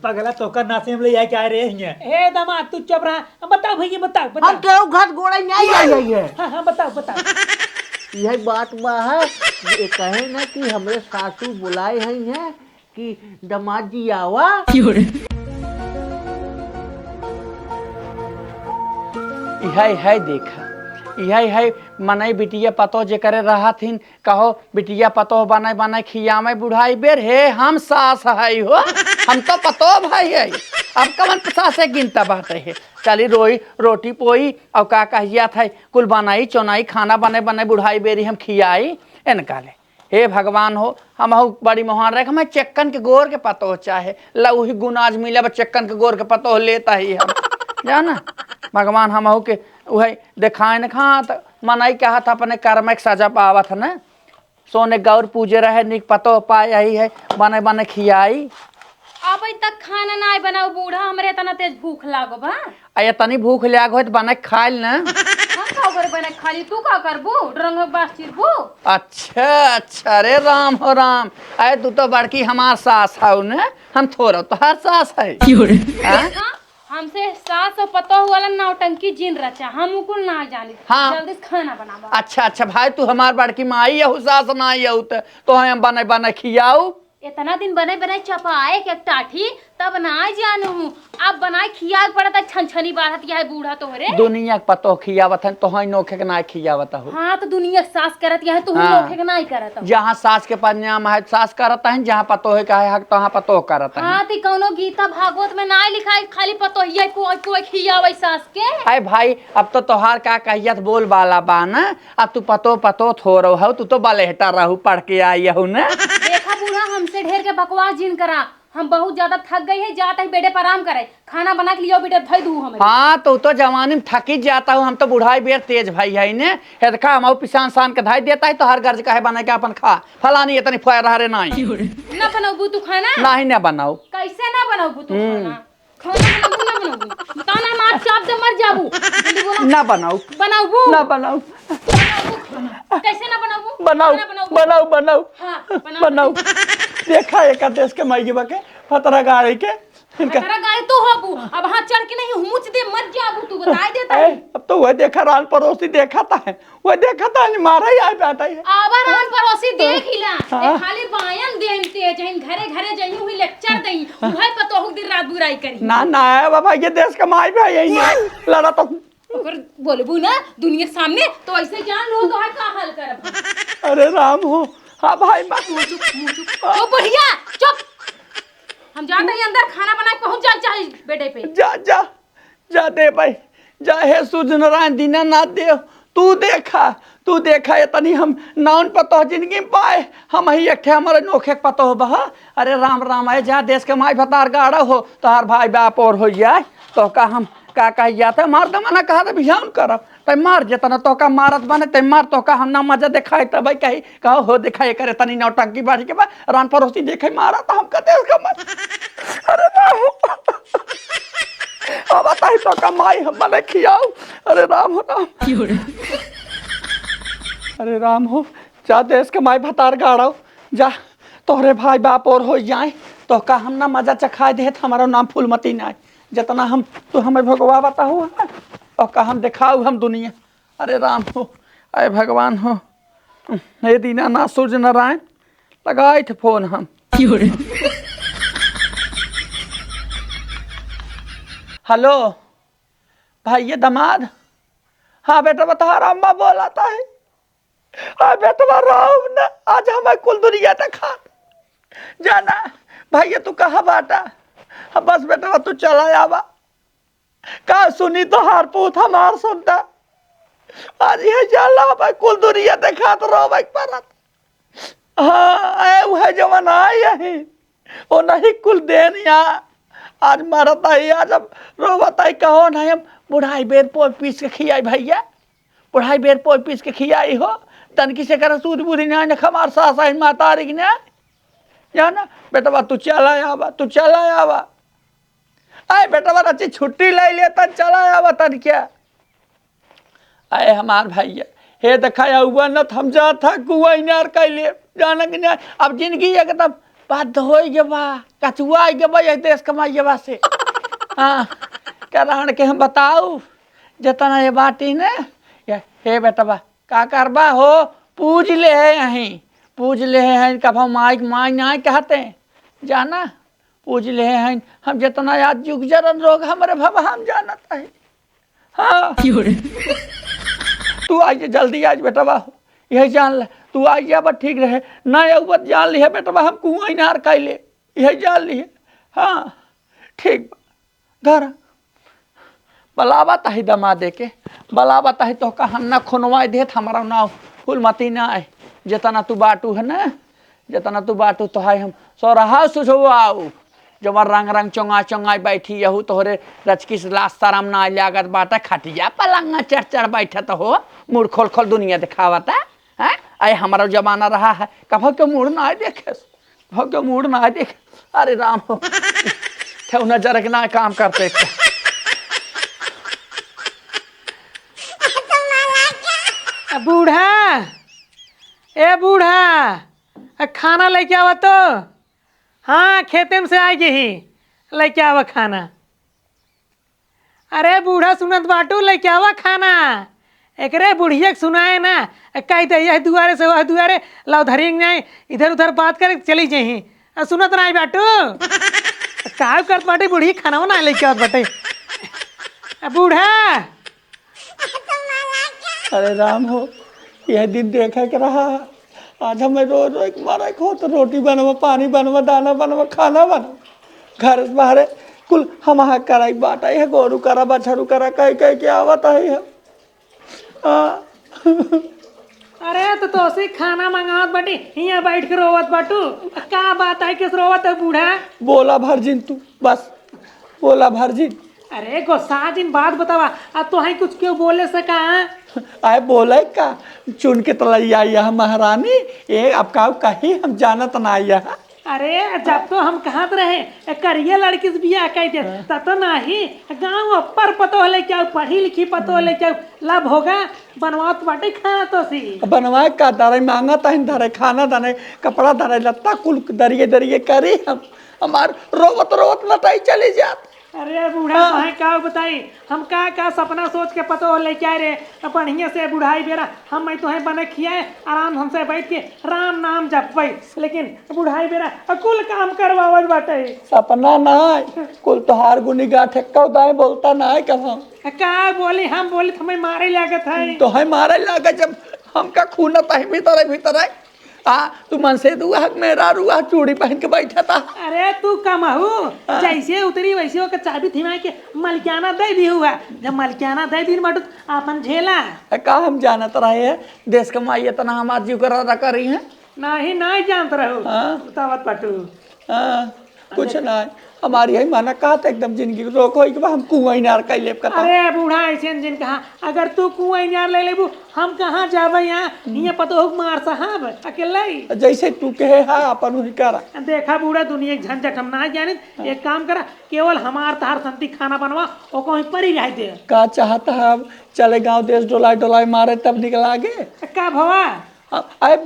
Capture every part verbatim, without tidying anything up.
पगला, तोका नासे में ले आए क्या रे हियां? हे दामाद, तू चुप रहा। अब बताओ भैया, बताओ, बताओ। हम तो घर गोड़े नहीं आई, आई, आई है। हाँ, हाँ, बताओ, बताओ। यही बात बा है, ये कहे ना कि हमरे सासू बुलाए हैं, हैं कि दामाद जी आवा। इहै है देखा, इहै है मनई बिटिया पतोह जेकरे रहत हिन, कहो बिटिया पतोह बनै बनै खियावै बुढ़ाई बेर, हे हम सास हई हो, हम तो पतोह भाई है, अब कवन सासे गिनता बात है, चली रोई रोटी पोई, और का कहिया था, कुल बनाई चोनाई खाना बनै बनै बुढ़ाई बेरी हम खियाई, इनका ले। हे भगवान हो, हमहू बड़ी मोहान रहे, हमें चेक्कन के गोर के पतोह चाहे, ला उही गुण आज मिला बा, चेक्कन के गोर के पतोह लेता ही हम, जाना, भगवान हमहू के उहै देखाए न खा, त मनई कहत अपने कर्म के सजा पावत न, सोने गौर पूजे रहे, निक पतोह पाए यही है, बनै बनै खियाई। अबै तक खाना नाय बनाऊ बूढ़ा, हमरे इतना तेज भूख लागो बा। आ, इतनी भूख लाग होत, बनै खाइल न। हम का करे बनै खाली, तू का करबू? डरंग बास चिरबू? अच्छा, अच्छा, अरे राम हो राम, अरे तू तो बड़की हमार सास हऊ न, हम थोड़ा तोहार सास है। क्यों रे? हाँ? देखा, हमसे सास और पतोह वाला नौटंकी जिन रचा, हम उ कुल ना जानी। हाँ। जल्दी से खाना बनावा। अच्छा, अच्छा भाई, तू हमार बड़की माई यहू सास ना यहू त, तो हम बनै बनै खियाऊ। इतना दिन बनै बनै चपाए के एक टाठी, तब ना जानू। अब बनाए खियाए के पड़त, छनछनी बाढ़त यह बूढ़ा तोहरे। दुनिया के पतोह खियावत हन, तोहई नोखे के ना खियावत हो। हाँ, तो दुनिया के सास करत यह, तू हाँ। नोखे के ना करत हो। जहाँ सास के परनाम है, सास करत हन, जहाँ पतोह का है हक, तहाँ पतोह करत हन। हाँ, तो कौनो गीता भागवत में ना लिखा है, खाली पतोहिया को, को खियावे सास के। अरे भाई, अब तो तोहार का कहियत बोल बाला बा ना, अब तू पतो पतो थोरो हऊ, तू तो बलेहटा रहू, पढ़ के आई हऊ ना। देखा बूढ़ा, हमसे ढेर के बकवास जिन करा, हम बहुत ज्यादा थक गई है, जात ही बेडे पर आराम करे, खाना बना के लियो बेटा, धई दू हमें। हाँ, तू तो जवानी में थकी जाता हूँ, हम तो बुढ़ाई बेर तेज भाई है ने, हेदका हम पिसान सान के धाई देता है, तो हर गर्ज का है बना के अपन खा, फलानी इतनी फुआ रहा रे नाई। ना बनाऊ तू खाना? नहीं, ना बनाऊ। कैसे ना बनाऊ तू हम्म। खाना? खाना बनाबू, ना बनाबू? ताना मार चाप दे, मर जाबू। जल्दी बोला। ना बनाऊ। बनाबू? ना बनाऊ। बनाबू खाना। कैसे ना बनाबू? बनाऊ, खाना बनाबू? बनाऊ, बनाऊ। हाँ, बनाऊ। बनाऊ। देखा, एका देश के माई के बा के, फतरा गाड़ी के, इनका फतरा गाड़ी तू होबू। अब हाँ चढ़ के नहीं, हुमुच दे, मर जाबू तू, बताई देता ए, है। अब तो वह देखा, रान पड़ोसी देखा था है। वो देखा था, आज मारा ही आए जाता है। आवा रान पड़ोसी देख ही ला। हाँ। ए खाली बायन देन तेज हइन, घरे घरे जइहू ही लेक्चर दई। उहे पतोहू दिन रात बुराई करी। ना, ना, ए बाबा, ये देश का माई भाई यही है। लड़ा तो ओकर बोलबू ना दुनिया के सामने, तो ऐसे जान लो तो है का हाल करब। अरे राम हो। हाँ भाई, मत मुँह चुप, मुँह चुप। ओ बुढ़िया, चुप। हम जाते ही अंदर खाना बना के पहुँच जाए चाहे बेटे पे। जा, जा। जा दे भाई, जा हे सूर्य नारायण दीनानाथ देव, तू देखा, तू देखा, इतनी हम नाउन पतोह जिंदगी में पाए, हम ही एक ठे हमारे नोखे के पतोह बहा। अरे राम राम, आए जा देश के माई भतार गाड़ा हो, तोहार भाई बाप और हो जाए, तो का हम का कह जाते, मार दमाना कहा तो बिहान करब, तै मार जेतना तोहका मारत बने, तै मार तोहका हम ना मजा देखाई, तब भाई कही, कहो हो देखाई करे तनी नौटंकी बाढ़ी के बा, रान पड़ोसी देखे मारा तो हम कते उसका मत। अरे राम हो। अब बताई तो कमाई हम मने खियाऊ। अरे राम हो राम। क्यों रे? अरे राम हो, जा देश के माई भतार गाड़ो, जा तोहरे भाई बाप और हो जाए, तो का हम ना मजा चखाए देत, हमारा नाम फूलमती नाय, जितना हम तू हमें भोगवा बताऊ, और का हम दिखाऊ हम दुनिया। अरे राम हो, अरे भगवान हो, हे दीनानाथ सूर्य नारायण, लगाई थे फोन हम। क्यों रे? हेलो, भाई ये दामाद, हाँ बेटा बता, राम बा बोला था है। हाँ बेटवा राम ना, आज हमें कुल दुनिया देखा जाना। भाई ये तू कहाँ बाटा? हाँ, बस बेटवा तू चला आवा। का सुनी तोहार पूत हमार सुनता। आज ये जाला भाई कुल दुनिया देखात रोवे के परत। हाँ, ए उहे जवन आई यही। ओ नहीं कुल देन या। आज मरत आई, आज अब रोवत आई, कहो नहीं हम बुढ़ाई बेर पोई पीस के खियाई भैया। बुढ़ाई बेर पोई पीस के खियाई हो। तनकी से कर सूद बुद्धि नहीं न हमार सास आई मातारी की ना। जाना, बेटवा तू चला आवा, तू चला आवा। आए बेटवा रची छुट्टी ले ले तन चला आवा तन क्या। आए हमार भैया, हे देखा हुआ न त हम जा था कुआ इनार कैले, जाना कि नहीं? अब जिंदगी एकदम बात होई गे बा, कचुआ आई गे बा, यही देश कमाई गे बा से। हाँ, करान के हम बताऊ, जितना ये बाटी ने, ये, हे बेटवा, का करबा हो, पूज ले है यहीं, पूज ले है, कभा माई, माई नाई कहते, जाना, पूज ले हैं, हम जितना याद जुग जरन रोग हमरे भवा हम जानत है। हाँ। क्यों रे? तू आज जल्दी आज बेटवा हो, यही जान ले, तू आज अब ठीक रहे, ना अउबत जान लिहे बेटवा, हम कुआं इनार कैले, यही जान लिहे। हाँ, ठीक बा। घर बलावत ही दमादे के, बलावत ही तोहका हम ना खुनवाए देत, हमारा नाव फूलमती ना है। जितना तू बाटू है ना, जितना तू बाटू तो है हम सोरहा सुझवाऊ। जवन रंग रंग चोंगा चोंगाई बैठी यहू तोहरे रचकी से लाज शरम ना लागत बाटे। खटिया पलंगा चढ़ चढ़ बैठत हो, मुड़ खोल खोल दुनिया दिखावत है। हैं? अरे हमारा जमाना रहा है, कभो के मुड़ ना देखे। हो के मूड ना देख। अरे राम हो। ठेहुना जरक ना काम करते। ए बूढ़ा, ए बूढ़ा, आ खाना लेके आवा तो। हाँ, खेते में से आए के ही लेके आवा खाना। अरे बूढ़ा सुनत बाटू, लेके आवा खाना। एकरे बुढ़िया के सुनाए ना, कह दे यह दुआरे से वह दुआरे, लाओ धरियंग जाए, इधर उधर बात करे चली जही। आ सुनत ना बाटू। काव करत बाटे बुढ़ी, खाना ना लेके आवत बाटे। आ बूढ़ा। अरे राम हो, यह दिन देखे के रहा। आज हमें रोज रोज के मारे को तो रोटी बनवा, पानी बनवा, दाना बनवा, खाना बनवा। घर से बाहरे कुल हम हाथ कराई बाटा, यह गोरू करा, बछरू करा, कह कह के आवत है हम। हाँ। अरे तो तोसे खाना मंगावत बाटी, हियां बैठ के रोवत बाटू। का बात है, किस रोवत है बूढ़ा? बोला भर जिन तू, बस बोला भर जिन। अरे गोस्सा जिन, बात बतावा। आ तो है कुछ क्यों बोले से का? आए बोले का? चुन के तलैया यह महारानी। ए, अब का कही, हम जानत ना यह। अरे जब तो हम कहत रहे, ए, करिया लड़की से बियाह कह दे, हाँ। तब तो नाही। गाँव अपर पतो हले क्या, पढ़ी लिखी पतो हले क्या, लब होगा, बनवात बाटे खाना तो सी। बनवाए का, दरे मांगत है, दरे खाना, दरे कपड़ा, दरे लत्ता, कुल दरिये दरिये करी हम। हमार रोवत रोवत लटाई चली जात। अरे बूढ़ा, हाँ। तोहे का बताई, हम का का सपना सोच के पतो लेके आए रे। बढ़िया से बुढ़ाई बेरा हम मैं तोहे बने खियाए, आराम हमसे बैठ के राम नाम जपबै, लेकिन बुढ़ाई बेरा कुल काम करवावत बाटे। सपना ना है, कुल तोहार गुनी गाठे कौ दाएं बोलता ना है कब हम। का बोली हम बोली, हमें मारे लागत है। तोहे मारे लागत जब हमका खूनत है भीतर भीतर है। आ, तू मन से दुआ हक मेरा रुआ चूड़ी पहन के बैठा था। अरे तू कमहू, हाँ। जैसे उतरी वैसे ओकर चाबी थिमा के मलकियाना दे दी हुआ। जब मलकियाना दे दी बाटू, आपन झेला। ए, का हम जानत रहे हैं, देश कमाई इतना हमार जीव करा रखा रही है। नाही, नाही जानत रहो। हाँ। बतावत बाटू। हाँ, कुछ ना है। हमारी है माना कहा था एकदम जिंदगी रोक होई के बा, हम कुआं इनार कई लेब कता। अरे बूढ़ा, ऐसे जिन कहा, अगर तू कुआं इनार ले लेबू, हम कहाँ जाबे यहाँ? हम्म। यहाँ पतोह के मार साहब, अकेले ही। जैसे तू कहे, हाँ, अपन वही करा। देखा बूढ़ा, दुनिया के झंझट हम ना जानित। हाँ। एक काम करा, केवल हमार तहार संती खाना बनवा, ओको वहीं परी रह दे। का चाहता है अब? चले गांव देश डोलाए डोलाए मारे तब निकला आगे। का भवा? आ, आए,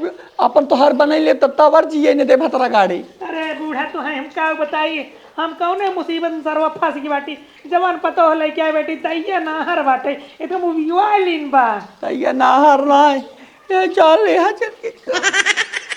अपन तोहार बनैले त तवर जिए ने दे भतरा गाड़ी। अरे बूढ़ा, तो है हम का बताई, हम कौने मुसीबत में सरवा फंस गई बाटी। जवान पतोह लेके आए बेटी, दैया नाहर बाटे, एकदम उबियालीन बा। दैया नाहर नाय, ये जान ले हा चल के।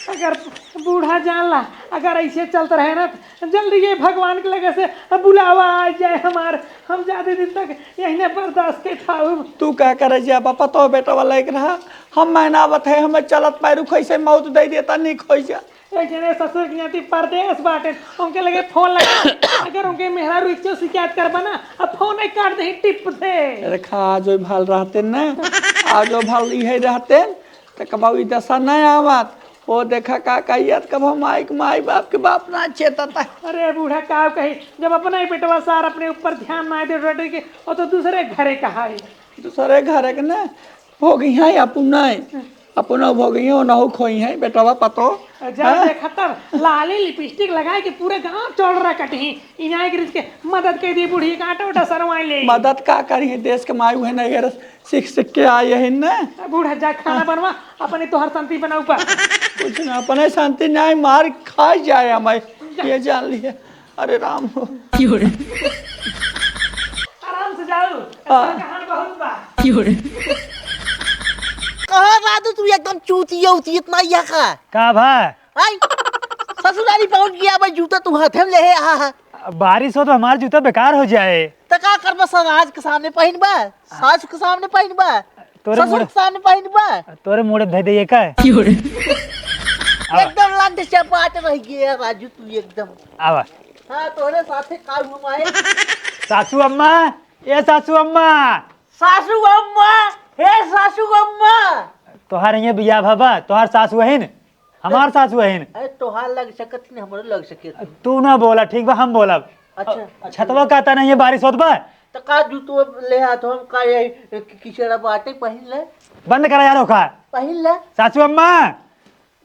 अगर बूढ़ा जान ला, अगर ऐसे चलत रहे ना, जल्दी ये भगवान के लगे से बुलावा आ जाए हमार, हम ज्यादा दिन तक यही ने बर्दाश्त के खाऊ। तू का करे जे बापा, तो बेटा वाला एक रहा, हम मैना आवत है, हमें चलत पैरू कैसे मौत दे देता, निक हो जा। एक जने ससुर के नाती परदेस बाटे, उनके लगे फोन लगा, अगर उनके मेहरारू इच्छो शिकायत करबा ना, अब फोन ही काट दे, टिप दे। अरे खा, आज भाल रहते ना, आज भाल इहे रहते, त कबहू ई दशा नहीं आवत। ओ देखा का कहियत, कबहू माई के माई बाप के बाप ना चेतता। अरे बूढ़ा का कही, जब अपना ही बेटवा सार अपने ऊपर ध्यान ना दे रटे के, वो तो दूसरे घरे का है। दूसरे घरे के ना, हो गई है अपू नहीं। अपनो भोगियो नहु खोई है बेटवा पतो। जब हाँ? देखा तब लाली लिपस्टिक लगाए के पूरे गांव चौड़ रहा कटही। इनाय गिरिस के मदद कर दी बुढ़ी का आटा उटा सरवाए ले। मदद का करी है, देश के मायू है ना, ये सीख सीख के आए है ना। बूढ़ा जा खाना बनवा, अपने तोहर शांति बनाऊ पर। कुछ ना, अपने शांति ना, मार खा जाए हमें, ये जान लिया। अरे राम हो। क्यों रे? आराम से जाओ, हाँ। कहान बहुत बा। क्यों रे? कहाँ दादू तू एकदम चूतिया उतियत ना यहाँ का? का भा? आई, ससुरारी पहुंच गया भाई, जूता तू हाथे में ले है, हाँ, हाँ। बारिश हो तो हमार जूता बेकार हो जाए। त का करबा, समाज के सामने पहिनबा, सास के सामने पहिनबा, तोरे ससुर मुड़-, के सामने पहिनबा। तोरे मुड़े धइ दे का? क्यों रे? एकदम लंड से बात रह गया राजू, तू एकदम। आवा। हाँ, तोरे साथे काल हम आए। सासू अम्मा, ए सासू अम्मा। सासू अम्मा, हे सासू अम्मा। तोहार ये बियाह भवा, तोहार सासू अहिन, हमार सासू अहिन। अरे, तोहार लग सकत नहीं, हमरो लग सकत नहीं। तू ना बोला, ठीक बा, हम बोलब। अच्छा, अच्छा। छतवा का तना ये बारिश होत बा? त का जूतो ले आ, तो हम का ये कि-, किचड़ा बाटे, पहिन ले। बंद करा यार, ओखा। पहिन ले। सासू अम्मा,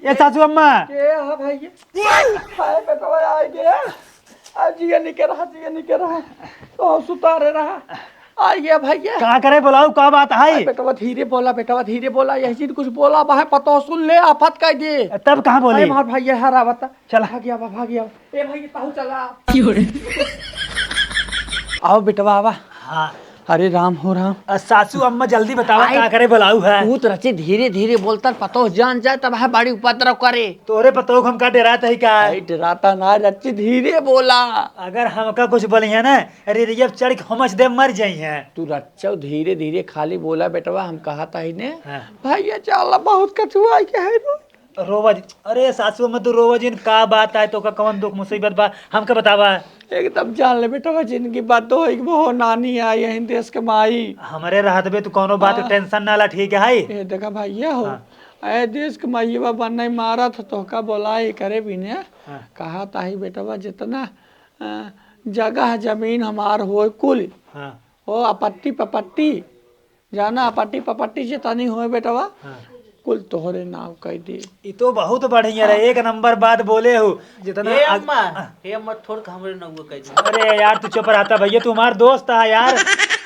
ए सासू अम्मा। के हा भाई ये? हाय बेटवा, आ गया। आ जिया निके रहा, जिया निके रहा। तो सुतारे रहा। आ गया भैया। का करे बोलाऊ, का बात है? अरे बेटवा धीरे बोला, बेटवा धीरे बोला, यही चीज कुछ बोला, बाहे पतो सुन ले, आफत कह दे। तब कहाँ बोली? अरे मार भैया, हरा बता। चला। भाग गया बा, भाग गया बा। ए भैया, ताहू चला। क्यों रे? आओ बेटवा, आवा। हाँ। अरे राम हो राम। अ, सासू अम्मा जल्दी बतावा, आई। का करे बोलाऊ है? तू तो रची धीरे धीरे बोलता, पतोह जान जाए तब है बड़ी उपद्रव करे। तोरे पतोह को हम का डरात है का? अरे डराता ना, रची धीरे बोला। अगर हमका कुछ बोली है ना, अरे रे, अब चढ़ के हमच दे मर जाई है। तू रच्चो धीरे धीरे खाली बोला बेटवा, हम कहत ही ने। हाँ। भैया चाला बहुत कछुआ के है रो। रोवा जी, अरे सासू अम्मा तू रोवा जिन, का बात आए, तोका कवन दुख मुसीबत बा, हमके बतावा। एकदम जान ले बेटवा, जिंदगी बा तो एक वो नानी आई यही देश के माई। हमरे रहत बे तू कौनो बात के हाँ। टेंशन ना ला, ठीक है? ए देखा भैया हो, हाँ। ए देश के माई बा बनई मारत ह, तोहका बोलाई करे बिने। हाँ। कहा ताही बेटवा जितना, अ, जगह जमीन हमार होए कुल, हाँ। ओ अपट्टी पपट्टी, जाना अपट्टी पपट्टी जितनी होए बेटवा, हाँ। कुल तोहरे नाव कह दे। ई तो बहुत बढ़िया रहे, हाँ। एक नंबर बात बोले हो। जितना हे अग-, अम्मा, हे अम्मा, थोड़ का हमरे नाव कह दे। अरे यार, तू चुप रहता भैया, तू हमार दोस्त है यार।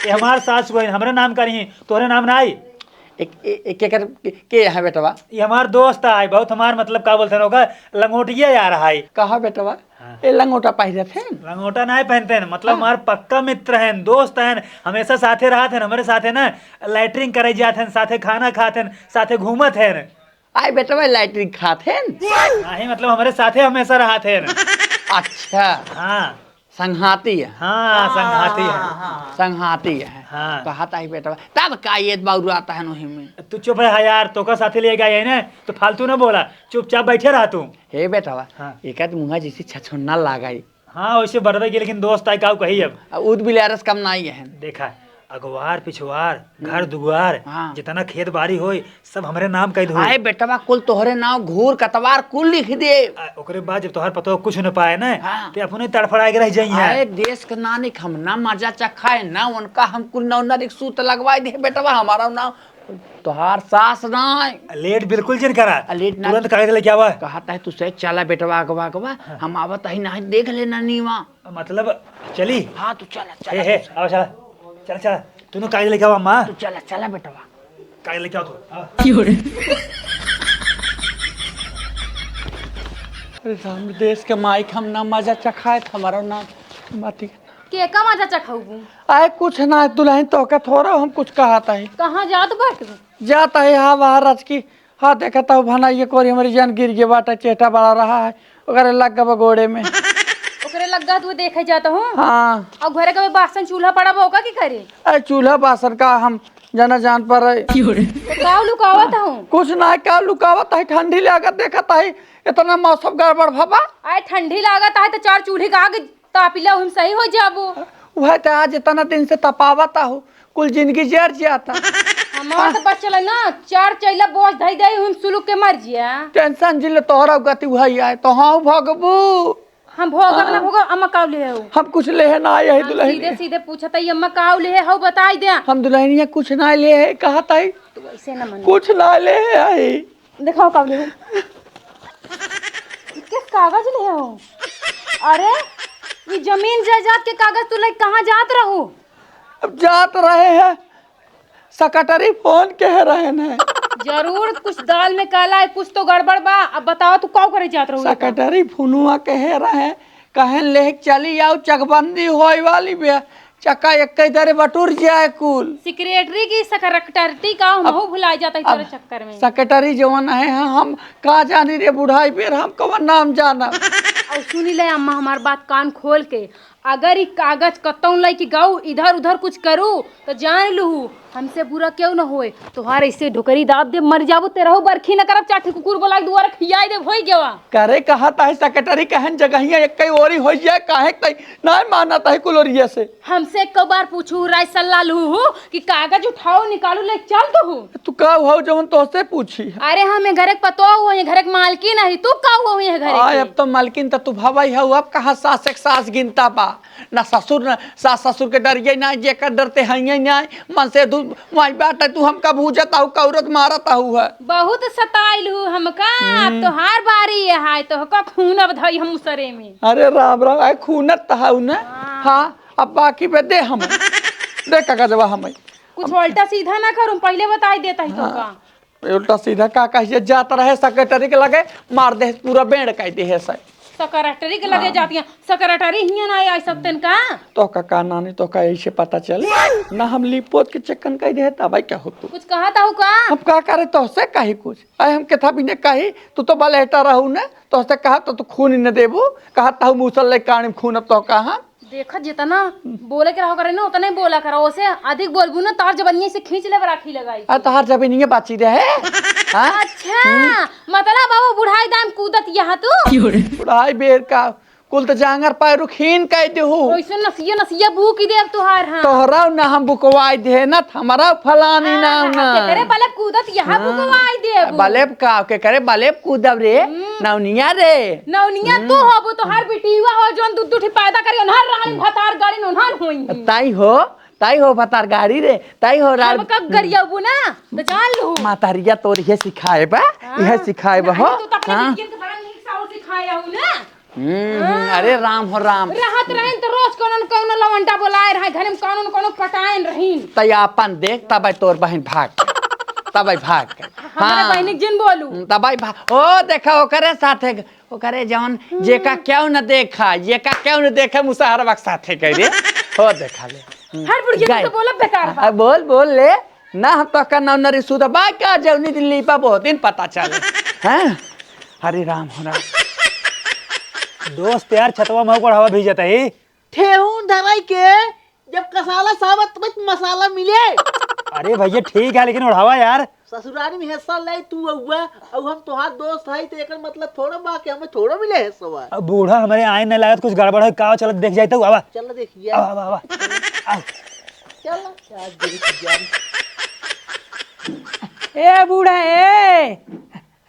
ये हमार सास हुआ, हमरे नाम करी, तोहरे नाम ना आई। एक, ए-, एक, एकर के, के है बेटवा? ये हमार दोस्त है, बहुत हमार, मतलब, का बोलते हैं ओका, लंगोटिया यार है। कहा बेटवा? हाँ। ए लंगोटा पहिरत हैं? लंगोटा नाहीं पहनते हैं, मतलब हाँ। हमार पक्का मित्र हैं, दोस्त हैं, हमेशा साथे रहत हैं, हमरे साथे ना लैट्रिन करे जात हैं, साथे खाना खात हैं, साथे घूमत हैं। आए बेटवा लैट्रिन खात हैं? नाहीं, मतलब हमरे साथे हमेशा रहत हैं। अच्छा। हाँ। संघाती है। हाँ, संघाती है। हाँ, हाँ, हाँ। संघाती है। हाँ। कहा ताही बेटवा, तब का ये बौरात है नोही में? तू चुप रहा यार, तोका साथे ले गया है ना, तो फालतू ना बोला, चुपचाप बैठे रहा तू। हे बेटवा, हाँ। एकर मुँह जैसे छछुन्ना लागाई। हाँ, वैसे बड़वे के, लेकिन दोस्त आए, काऊ कही अब। आ, ऊद बिलारस कम नाई है। देखा, अगवार, पिछवार, घर हम्म। दुआर, हाँ। जितना खेत बाड़ी होई, सब हमरे नाम कह दो। आए बेटवा, कुल तोहरे नाम, घूर कतवार कुल लिख दे। आ, ओकरे बाद जब तोहर पतोह कुछ न पाए ना, हाँ। ते अपने तड़फड़ाए के रह जाई है। आए देश के नानी, हम ना मजा चखाए, ना उनका हम कुल नौ नरिक सूत लगवाए दे बेटवा, हमारा नाम तोहार सास ना। लेट बिल्कुल जिन करा। आ, लेट ना। तुरंत कागज लेके आवा। कहा ताही तू से चला बेटवा, अगवा, अगवा। हाँ। हम आवत ही ना, देख लेना नीवा। मतलब, चली? हाँ, तू चला, चला, हे, हे, तू चला। आवा, चला। चला, चला। तू ना कागज लेके आवा, माँ। तू चला, चला बेटवा। कागज लेके आओ तू। आवा। क्यों रे? अरे राम, देश के माइक हम ना मजा चखाए, हमारा ना मती। के का मजा चखौबू? आए कुछ ना, दुल्हन तोहका थोड़ा हम कुछ कहत ही। कहाँ जात बाटू? जात ही, हाँ, बाहर रच की। हाँ, देखत हूँ भना, ये कोरी हमारी जान गिर गया बाटा, चेटा बड़ा रहा है, ओकरे लग गवा गोड़े में। ओकरे लग गवा, तू देखे जात हूँ। हाँ। और घरे का बासन चूल्हा पड़ा बा, ओका की करे? अरे चूल्हा बासन का हम जना जान पर रहे। तो का लुकावत हूँ? कुछ ना, का लुकावत है, ठंडी लागत देखत है, इतना मौसम गड़बड़ भवा। आए ठंडी लागत है तो चार चूल्हे का आग तापी ला, हम सही हो जाबो। उहे त आज इतना दिन से तपावत हो, कुल जिंदगी जर जाता। हमार तो बचल है ना, चार चैला बोझ धई दे, हम सुलुक के मर जिया। टेंशन जिन ले, तोहरा गति उहे आए, तो हाँ भगबू। हम भोगब ना हाँ। भोगब, अम्मा काउ लिहे हो? हम कुछ लेहे ना आए हई हम दुलहिनिया। सीधे सीधे पूछत हई, अम्मा काउ लिहे हो, बताई दे। हम दुलहिनिया कुछ ना लेहे हई, कहत हई। तू ऐसे ना मन। कुछ ना लेहे हई। देखाओ काउ लिहे हो। ई के कागज लिहे हो? अरे, ई जमीन जायदाद के कागज तू लेके कहाँ जात रहू? अब जात रहे हैं, सेक्रेटरी फोन कहे रहेन है। जरूर कुछ दाल में काला है, कुछ तो गड़बड़ बा। अब बताओ, तू काउ करे जात रहू? सेक्रेटरी फोनुआ कहे रहे, कहेन लेके चली आओ, चकबंदी होए वाली बे, चक्का एक दरे बटुर जाए कुल। सेक्रेटरी की सेक्रेटरी का हम अब, भुला जाता है अब तोरे चक्कर में। सेक्रेटरी जवन है, हम का जानी रे बुढ़ाई बेर, हम कवन नाम जाना। और सुनी ले अम्मा, हमार बात कान खोल के, अगर ई कागज कतौ लइके गऊ, इधर उधर कुछ करू, तो जान लूहू, हमसे बुरा केहू न होए। तोहार ऐसे ढोकरी दाब दे, मर जाबू, तेरहू बरखी न करब, चार ठे कुकुर बोला के दुआरा खियाई देब, होई गेवा। करे कहत है सेक्रेटरी, कहन जगहिया एक कई ओरी होई जाए, काहे तई नाय मानत है कुलोरिया से। हमसे एको बार पूछू, राय सलाह लूहू कि कागज उठाओ, निकालू, ले चल दू। तू का हो जवन तोहसे पूछी? अरे हम ये घरे के पतो हो, ये घरे के मालकिन है, तू का हो ये घरे आय, के? अब तो मालकिन त तू भवाई हऊ, अब कहाँ सास एक सास गिनता बा? ना ससुर, ना सास ससुर के डरिए, ना जेकर डरते हइये ना। मन से दू माई बात है, तू हमका भूजत आहू, कौरत मारत आहू है। बहुत सताइल हूँ हमका, हम्म। तोहार बारी ये है, तोहका खून अब धई हम उसरे में। अरे राम राम, आय खूनत त हऊ ना? हाँ। हाँ, अब बाकी बे दे हम। दे कागजवा हम। कुछ उल्टा सीधा ना करूँ, पहले बताई देता ही हाँ। तोहका। उल्टा सीधा का कहिए, जात रहे सेक्रेटरी के लगे, मार दे, पूरा बेंड कर दे है सर। सेक्रेटरी के लगे हाँ। जाती हैं, सेक्रेटरी हियां ना आई सकते हैं का? तोहका का नानी, तोहका ऐसे पता चल? ना हम लिपोत के चक्कन कह दे, तब क्या हो तू? कुछ कहा था का? हम का करे तोहसे कही कुछ? आए हम केथा बिने कही, तू तो बलेटा रहू ने, तोहसे कहा तो तू खून ही न देबू, कहा ताहू मूसल ले कानी में खून अब तोहका हम। देखा, जितना बोले के रहो करे ना, उतना ही बोला करो। ओसे अधिक बोलबू ना, तार जबनिया से खींच ले, राखी लगाई। आ, तोहार जबनिया बाची रहे। हाँ? अच्छा, हम्म। मतलब अब वो बुढ़ाई दाम कूदत यहाँ तू? बुढ़ाई बेर का, कुल त जांगर पैरू खीन कह देहू। ओइसे नसिया, नसिया बूक देब तोहार, हाँ। तोहरा ना हम बुकवाई दे ना, हमरा फलानी हाँ, ना, हाँ, ना। केकरे बलेब कूदत यहाँ हाँ। बुकवाई देबू। बलेब का, केकरे बलेब कूदब रे? हम्म। नौनिया रे। नौनिया तू हम्म। होबू, तोहार बिटिया हो, जौन दू, दू ठी पैदा करी, उन्हार रानी भतार गाड़ी उन्हार होई। ताई हो, ताई हो भतार गाड़ी रे, ताई हो राल- हम कब गरियाबू ना, तो जान लू। मातारिया तोर इहे सिखाए बा, हाँ। इहे सिखाए बा हो। नहीं, तू तो अपने हाँ। बिटियन के बड़ा नीक साउर सिखाए हऊ ना। हम्म, हम्म, हाँ। अरे राम हो राम। रहत रहेन तो रोज कौनो न कौनो लवंडा बोलाए रहे, घरे में कौनो न कौनो पटाएन रहीन। तै आपन देख, तबै तोर बहिन भाग। तबै भाग। हमारे हाँ। बहिनी के जिन बोलू। हम्म, तबै भाग। ओ, देखा, ओकरे साथे, ओकरे जौन, जेका क्यों न देखा, जेका क्यों न देखे, मुसहरवा के साथे कह दे। ओ, देखा ले। हम्म, हर बुढ़िया जाए। तो बोला बेकार बा। आ, बोल, बोल ले। ना हम तोहका नौनरी सुधबा का जौनी दिन लीपा बहुत दिन पता चले। हैं? हरे राम हो राम। दोस्त यार, छतवा में ऊपर हवा भीजत है। ठेहुन धराई के जब कसाला सावत में मसाला मिले। अरे भैया ठीक है, लेकिन ओढ़ावा यार। ससुरारी में हिस्सा ले तू अउआ, अउ हम तोहार दोस्त है, तो एकर मतलब थोड़ा बा कि हमें थोड़ा मिले हिस्सा। अब बूढ़ा हमारे आए नहीं लागत, कुछ गड़बड़ है का, चलत देख जाए तो आवा। चल देखिए। आवा, आवा, आवा। आवा। चल, क्या गिरी की जान। ए बूढ़ा, ए।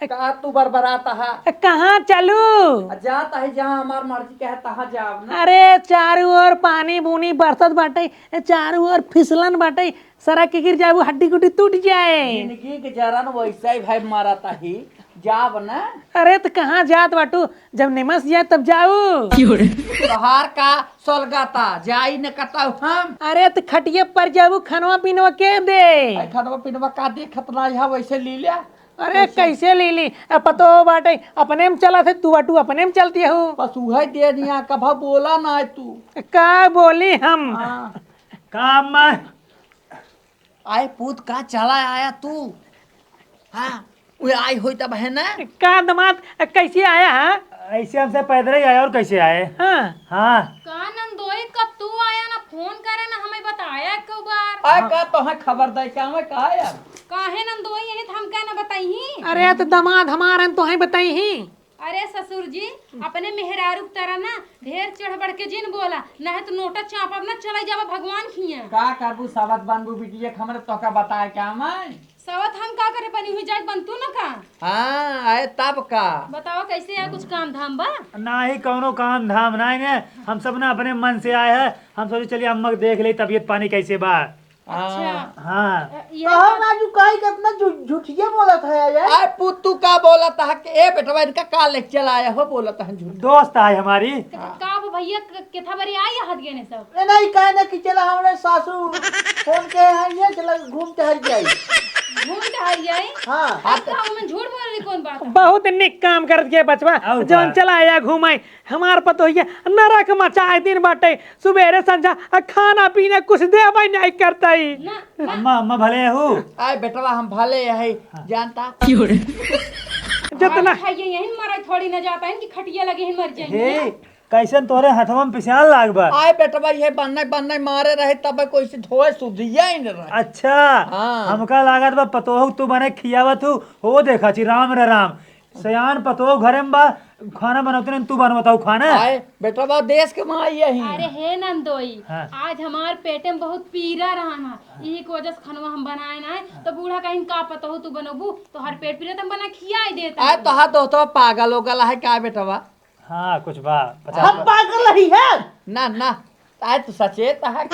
का तू बरबरात हा? कहाँ चलू? आ, जात है जहाँ हमार मर्जी कहे तहाँ जाब ना। अरे, चारू ओर पानी बूनी बरसत बाटे, चारू ओर फिसलन बाटे, सरक के गिर जाबू, हड्डी गुड्डी टूट जाए। जिंदगी के जरन वैसे ही भाई मरत ही, जाब ना। अरे, त कहाँ जात बाटू? जब निमस जाए तब जाऊ। तोहार का सोलगाता, जाई न कतऊ हम। अरे, त खटिये पर जाबू, खनवा पिनवा के दे? आई खनवा पिनवा का देखत ना, यहाँ वैसे ली ले। अरे, कैसे? कैसे ली ली? अब पतो बाटे, अपने में चलत है, तू बाटू अपने में चलती हूँ। बस उहे दे दिया, कभा बोला ना है तू। का बोली हम? हाँ। का अम्मा? आए पूत, का चला आया तू? हाँ, वे आई होई तब है ना? का दमाद, कैसे आया है? ऐसे हमसे पैदल ही आया, और कैसे आए? हाँ। हाँ। का नंदोई, कब तू आया ना, फोन करे ना, हमें बताया एको बार। आए का तोहे खबर दे के आवे का यार? काहे नंदोई, यही तो हम का ना बताई? अरे तो दमाद हमार हैं, तोहे बताई ही। अरे ससुर जी, अपने मेहरारू की तरह ना ढेर चढ़ बढ़ के जिन बोला, ना है तो नोटा चापब ना, चला जावा भगवान खिया। का करबू, सावत बनबू बिटिया, हमरे तोका बताए के आवे? सवत हम का करे बनी हुई जात बन तू न का? हाँ, आए तब का? बतावा कैसे है, कुछ काम धाम बा? नाही, कौनो काम धाम नाही ने। हम सब ना अपने मन से आए हैं। हम सोचे चलिए अम्मा के देख ले तबियत पानी कैसे बा। अच्छा। हाँ। अ, ये कहो बात राजू, काहे के इतना झू-, झूठिया बोलत है यार? आए पुत्तू का बोलत है कि ए बेटवा इनका का लेके चला आया हो, बोलत है झूठ। दोस्त आए हमारी। क-, का वो भैया क-, केथा बरे आई हद गए ने सब? ए, नहीं, कहे ना कि चला हमरे सासू फोन के हैं, ये चला घूम टहल जाई। घूम टहल जाई? हाँ। अब तो हम झूठ बोल रही, कौन बात है? बहुत निक काम करत के बचवा, और जौन का? चला आया घूमाई। हमार पतोहिया नरक मचाए दिन बाटे, सुबेरे संझा आ खाना पीना कुछ देबे नहीं करतई। ना, ना। अम्मा, अम्मा भले हो? आए बेटवा हम भले है, हाँ। जानता। जितना अरे भैया यही मरा थोड़ी ना जाता है कि खटिया लगे ही मर जाएंगे। हे, कैसन तोरे हथवा में पिसान लाग बा? आए बेटवा, ये बन्ने बन्ने मारे रहे, तब कोई से धोए सुधिया ही न रहे। अच्छा, हाँ। हमका लागत बा पतोह तू बने खियावत हूँ। हो देखा छी, राम रे राम, सयान पतोह घरे में बा, खाना बनौते नहीं, तू बनवताऊ खाना। आए बेटवा, देश के माई यही। अरे हे नंदोई, हाँ। आज हमार पेटे में बहुत पीरा रहा ना, यही की वजह से खनवा हम बनाए ना है, तो बूढ़ा कहीं का पतोह तू बनबू, तो हर पेट पीरा तो हम बना खियाई देता आए है। तो हाथ दोस्तों पागल हो गला है का बेटवा? हाँ, कुछ बा, पचास हम बा। पागल ही है। ना, ना, आए तू सचेत है।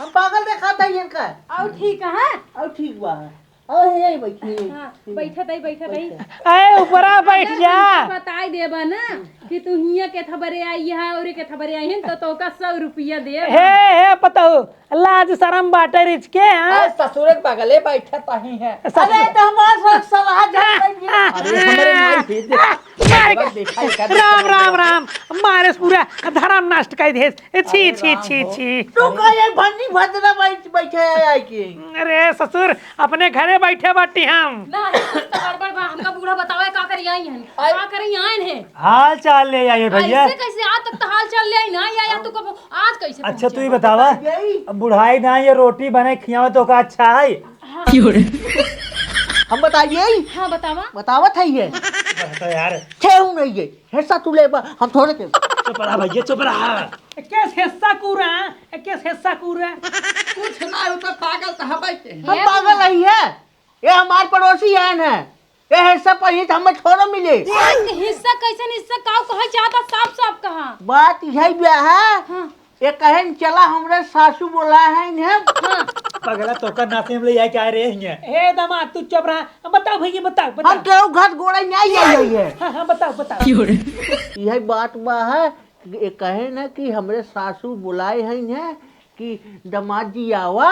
हम पागल देखात है इनका। और ठीक है? और ठीक बा है। और यही बैठी। हाँ, बैठत है, बैठत है। बैठे। ए, ऊपरा बैठ जा। बताई देबा ना कि तू हियाँ केथा बरे आई है और केथा बरे आई है, तो तोका सौ रुपया देब। हे, हे, पतहू, लाज शरम बाटे रिच के, हाँ? अरे ससुर के बगले बैठत ही है। ससुर अरे, तो हमार स-, सलाह जान लेंगे। अरे, हमरे माई के दे। मार के देखा, देखा, राम, देखा, राम, देखा। राम। मारे पूरा धर्म नष्ट कर दे। ए, छी, अरे छी, राम छी, हो। छी। तू का ये भन्नी भद्रा बैठ, बैठे है आई की? अरे ससुर, अपने घरे बैठे बाटी हम। ना, कुछ तो गड़बड़ बा। हमका बूढ़ा बतावे का करी आई हन? आई। का करी आइन है? हाल चाल ले आए भैया। ऐसे कैसे आज तक तो हाल चाल ले आई ना, या, या तू कब आज कैसे अच्छा, पहुंचे? तू ही बतावा। यही। अब बुढ़ाई ना, ये रोटी बने खियावे तो का अच्छा है? हाँ। क्यों रे? हम बताइए? हाँ, बतावा। बतावत है ये। बता यार। ठेहू नहीं है। हिस्सा तू ले बा, हम थोड़े के। चुप रहा भैया, चुप रहा। केस हिस्सा कूरा, केस हिस्सा कूरा। कुछ ना हो तो पागल तो हबै के। हम हे पागल नहीं है। ये हमार पड़ोसी आन है। ये हिस्सा पर ही हमें थोड़ा मिले। हिस्सा कैसन हिस्सा काऊ कहा ज्यादा साफ साफ कहा। बात यही बा है। हाँ। ये कहेन चला हमरे सासू बोला है इन्हें। हाँ। पगला तोकर नाते में ले आए क्या रे हियां? हे दामाद तू चुप रहा। बताओ भैया, बताओ, बताओ। हम केहू घर गोड़े नहीं आई है। हाँ, हाँ, बताओ, बताओ। क्यों रे? यही बात बा है, ये कहे ना कि हमरे सासू बुलाए हैं इन्हें कि दामाद जी आवा,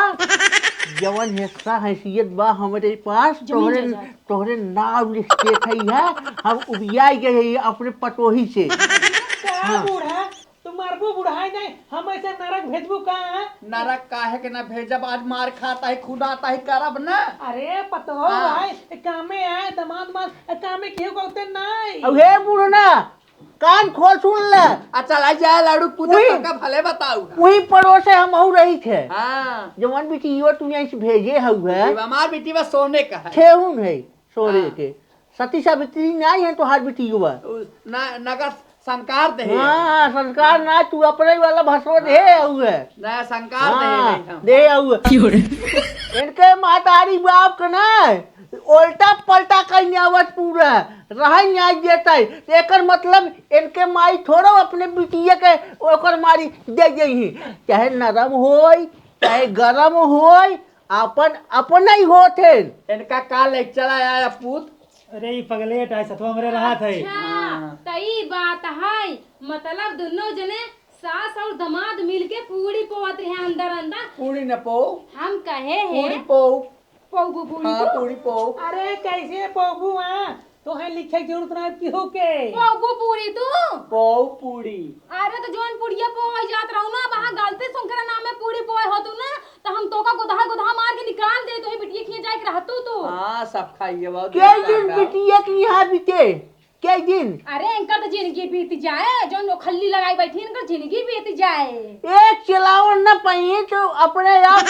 जवन हिस्सा हैसियत बा हमरे पास, जमीन तोहरे, जायदाद। तोहरे नाव लिख के थई है, हम उबिया गए हैं अपने पतोही से। का हाँ। बूढ़ा, तू मरबू बुढ़ाई नहीं, हम ऐसे नरक भेजबू का? नरक काहे के ना भेजब, आज मार खाता ही, खुदाता ही करब ना। अरे पतोह हाँ। भाई, ए कामे आए, दमाद मार, ए कामे केहू कहते नहीं। अब हे बूढ़ना, कान खोल सुन ले। अच्छा, लाई जा लाड़ू पूछो, उही, तोका भले बताऊ। उही पड़ोसे हम हऊ रही थे। हाँ। जवन बिटियो तू यहाँ से भेजे हऊ है। ये हमार बिटिया सोने का है। ठेहुन है। सोरे हाँ। के। सती सावित्री नाई है तोहार बिटियुआ। उ, ना, नगर संस्कार दे। हाँ, संस्कार ना, तू अपने वाला भसरो दे हाँ। आऊ है। ना, संस्कार दे हाँ, रही हम। दे आऊ है। क्यों रे? इनके महतारी बाप के ना, उल्टा पलटा कहीं आवत पूरा, रह ना देता है। तो एकर मतलब इनके माई थोड़ो अपने बिटिया के ओकर मारी दे गई है। चाहे नरम होई, चाहे गरम होई, आपन, अपने ही होत है। इनका का ले चला आया पूत? अरे, ई पगलेट आए, सतवा हमरे रहा थे। अच्छा, हाँ। त ई बात है, मतलब दुनो जने सास और दामाद मिलके पूड़ी पोवत रहे अंदर अंदर। पूड़ी न पो। हम कहे हैं। पूड़ी पो। पौबू पूड़ी हाँ, पो। पूड़ी पो। अरे, कैसे पौबू हाँ? तोहे लिखे के जरूरत ना केहू के। पौबू पूड़ी तू? पो पूड़ी। अरे, तो जौन पुड़िया पोए जात रहू ना, वहाँ गलती से उनकरे नाम में पूड़ी पोए हो तू ना, तो हम तोका गुदहा गुदहा मार के निकाल दे, तोही बिटिया खिया जाए के रहतू तू। हाँ, सब खाइए बहुत के दिन बिटिया के यहाँ बीते? के दिन? अरे, इनका तो जिंदगी बीत जाए, जो नोखल्ली लगाई बैठी, इनका जिंदगी बीत जाए। एक चलावन न पाइए तो अपने आप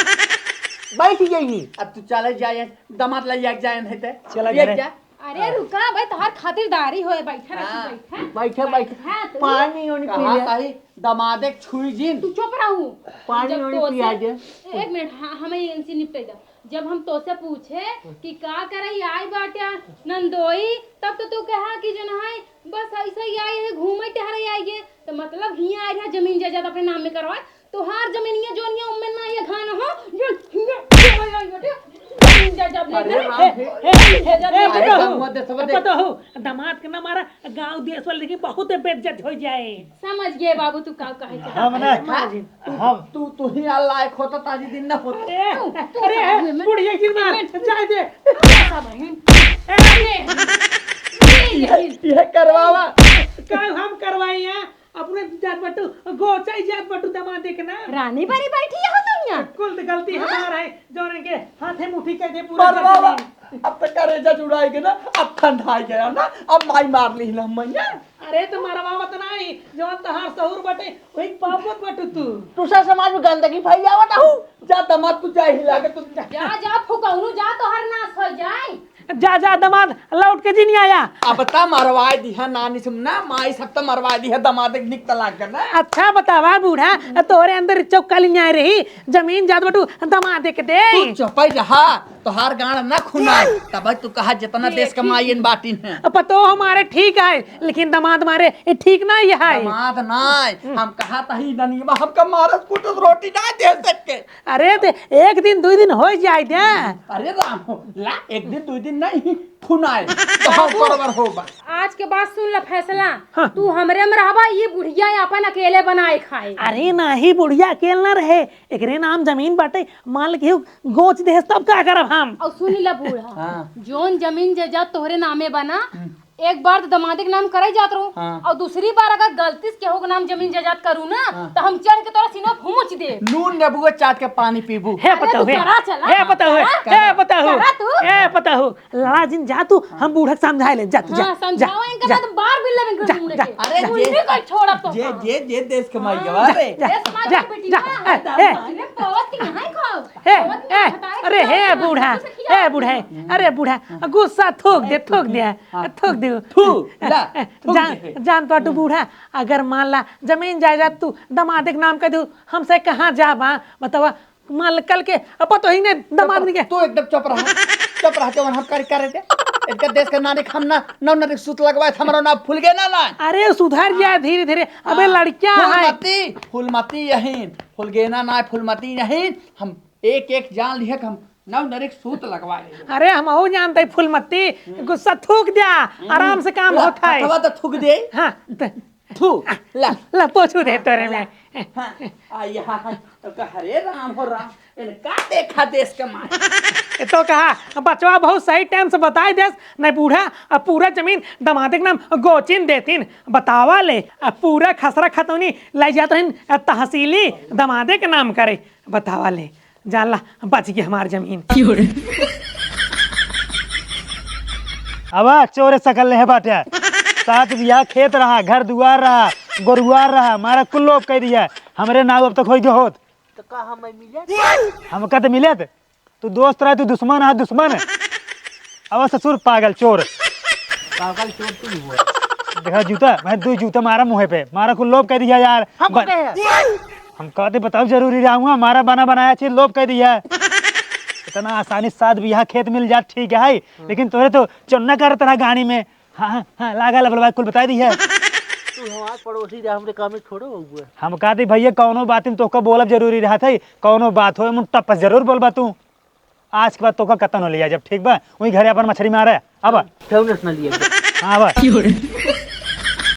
बैठ जाइए। अब तू चले जाए, दामाद ले जाए, जाए नहीं ते। चला ये घरे। क्या? अरे हाँ। रुका भाई, तोहार खातिरदारी होए, बैठा, बैठा, हाँ। बैठा। बैठा, बैठा। हाँ, तू पानी ओनी पी कहा ले। कही दमादे के छुई जिन। तू चुप रहू। पानी जब ओनी तोसे पिया दे। एक मिनट, हाँ, हमें इनसे निपटे दो। जब हम तोसे पूछे कि का करे आई बाटे नंदोई, तब तो तू कहा कि जो ना है, बस ऐसे ही आई है, घूमे टहरे आई है। तो मतलब हियाँ आई है, जमीन जायदाद अपने नाम में करवाए। तोहार जमीनिया जोनिया उम्मे ना ये घान हो, जो हियाँ आई बाटे, जमीन जायदाद ले अरे ले। राम। हे, हे, हे, हे, अरे हे, पतोहू, दमुआ दे सब दे। पतोहू, दामाद के ना मारा, गाँव देश वाले देखी बहुत बेइज्जत हो जाए। समझ गए बाबू, तू का कहे चाहत हम ना, है। मार जी। हम तू, तू ही आ लायक होता, ताजी दिन ना होता। अरे, तू, तू अरे, समझ में बुढ़िया की मार, मिनट। जाए दे। ऐसा बहन। ए, ये, ये, ये, ये। ये करवावा। का हम करवाई है? अपने जात बटू, गोचाई जात बटू दमाद देखना। रानी बनी बैठी हो तुम यहाँ। कुल गलती हाँ? हमारा है, जो इनके हाथे मुट्ठी के दे पूरा पर बाबा, जमीन। अब तो करेजा जुड़ाई के ना, अब ठंडाई गया ना, अब माई मार ली ना मैया। अरे तो मरवावत नाही, जवन तहार सहूर बटे, वही पावत बटू तू। दूसरा समाज में गंदगी फैलावत हूँ, जा दमाद तू जा हिला के तू जा। जा, जा फुकौनू जा, तोहर नाश हो जाए। जा, जा दमाद लौट के जी नहीं आया। अब ता मरवाए दिहा नानी से ना, माई सब तो मरवाए दिहा, दमाद के निक तलाक कर ना। अच्छा बतावा बूढ़ा, तोहरे अंदर चौका लिया रही, जमीन जात बटू दमाद के दे। तू चुपई रहा। तोहार गांड ना खुनाई, तब तू कहा जितना देश के देखी। माईन बाटिन है। अब पतो हमारे ठीक है, लेकिन दमाद मारे ये ठीक ना ये है। दमाद नाय, हम्म। हम कहा तही दनिया हमका मारस कुटस रोटी ना दे सके। अरे ते एक दिन दुई दिन हो जाए दे। अरे राम हो, ला एक दिन दुई दिन नहीं खुनाए, तो हम बाबू, बरोबर होबा। आज के बाद सुन ला फैसला, हाँ। तू हमरे में रहबा, ये बुढ़िया अपन अकेले बनाए खाए। अरे नाही बुढ़िया अकेले ना रहे, एकरे नाम जमीन बाटे, मान ले केहू गोच देस तब का करब हम? और सुन ला बूढ़ा, हाँ। जौन जमीन जायदाद तोहरे नामे बना, हम्म। एक बार तो दमादे के नाम करे जात रहू, हाँ। और दूसरी बार अगर गलती से केहू के नाम जमीन जायदाद करू ना, हाँ। तो हम चढ़ के तोरा सीना फूंच दे। नून नेबुआ चाट के पानी पीबू। हे अरे पतहू, तू हे, करा चला। हे पतहू, हे, हाँ? हे पतहू, करा तू। हे पतहू। लड़ा जिन जा तू, हम बूढ़ा के समझाए ले, जा तू, जा, हाँ, जा, समझावा इनका जा। ना तो बार बिल्ला में जा, मुंह जा। लेके। अरे उन्हीं जे, को छोड़ब तो जे, हम। जे, जे देश के माई हाँ। गवा रे। जा, देश माँ जा, की बेटी जा, ना। ए, ए। अरे पवत के यहाँ ही खाओ। हे, पवत के हे, यहाँ हटाए अरे के हे खाओ। बूढ़ा, तुझसे खिया हे बूढ़ा, हम्म। अरे बूढ़ा, गुस्सा थूक दे, थूक दे, हाँ। थूक दे। थू, ला, थूक जान, दे। जान तो तू बूढ़ा, अगर मान ला जमीन जायदाद तू दमादे के नाम कर दू, हमसे कहाँ जाबा, बतावा, मान ला कल के, अब तो ही ने दमाद नहीं के। तू एकदम चुप रहा, चुप रहा, जवन हम कर, करे दे। इनका देश का नानी हम ना, नौ नरी सूत लगवाए, हमारा नाम फूल गया ना, ना। अरे सुधर जाए हाँ। धीरे धीरे, अबे हाँ। लड़कियां हैं। फूलमती, फूलमती यही, फुलगेना ना, फुलमती यही, हम एक एक जान लिहे के हम नौ नरिक सूत लगवा ले। अरे, हमहू जानते फूलमती, हम्म। गुस्सा थूक द्या, हम्म। आराम से काम ला, होत है। हथवा तो थूक दे। हाँ, त-, थू, ला। ला, पोछू दे तोरे में। हाँ, आ, यहाँ है। तो कह, "हरे राम हो राम, इनका देखा देश के माय।" ये तो कहा, बचवा बहुत सही टाइम से बताई देस, नहीं बूढ़ा, अब पूरा जमीन दमादे के नाम गोचिन देतीन। बतावा ले, अब पूरा खसरा खतौनी लाई जात रहीन, तहसीली दमादे के नाम करे। बतावा ले, जान ला, बच गई हमार जमीन। अब चोरे सकल नहीं बाटे। सात बिया खेत रहा, घर दुआर रहा, गोरुआर रहा, मारा कुल लोभ कह दिया। हमरे नाव अब तक होई के होत। तो का हम मिले? हमका तो मिले थे। तू दोस्त रहे, तू दुश्मन है, दुश्मन। अब ससुर पागल चोर। पागल चोर तू हुआ। देखा जूता, मैं दो जूता मारा मुँह पे, मारा कुल लोभ कह दिया यार। हम ब-, कहे? हम कहते बताओ जरूरी रहा हुआ, हमारा बना बनाया चीज लोभ कह दिया। इतना आसानी से सात बीघा खेत मिल जात ठीक है, हम्म। लेकिन तोरे तो चोन्ना करत रहा गाड़ी में। हाँ, हाँ, हाँ, लागा लबलवा कुल बताई दी है। तू हमार पड़ोसी रहा, हमरे काम में थोड़ो हुआ। हम कहते भैया कौनो बात में तोहका बोलब जरूरी रहा था, कौनो बात हो, मुन टप्पस जरूर बोलबा तू। आज के बाद तोहका कतनो लिया जब, ठीक बा? वहीं घरे अपन मछरी मारे। अब। ठेहुनस न लिया। हाँ, अब।